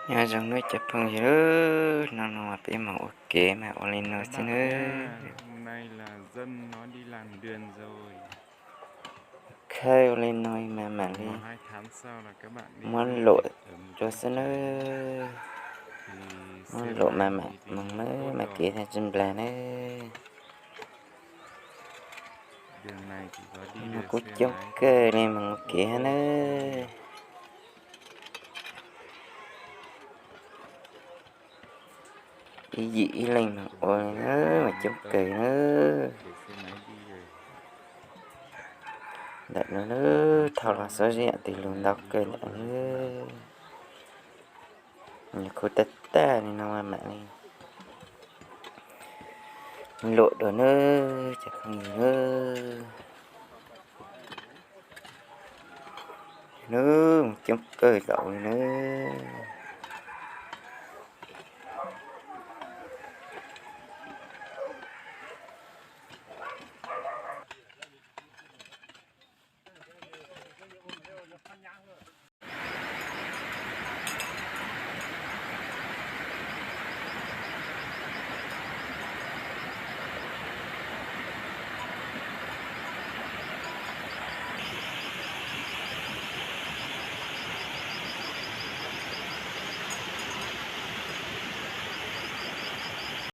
Nyob zoo nawb cov phooj ywg, hnub no peb mus ua kev mas ua li no xwb nawb. Khawb ua li no mas mam li muab luam rau xwb nawb. Muab luam mas mam mus nawb, mam kev tsis nplag nawb. Mas kuj coob kawg li mas mus kev nawb. Ib yim ib leeg mas ua li nawb, mas coob kawg nawb. Ntawm no nawb, thauj los xob zib yam twg lug ntau kawg ntawm nawb. Nws khu tag tag li no mam li luam dua nawb cov phooj ywg nawb. Nawb, coob kawg nkaus li nawb.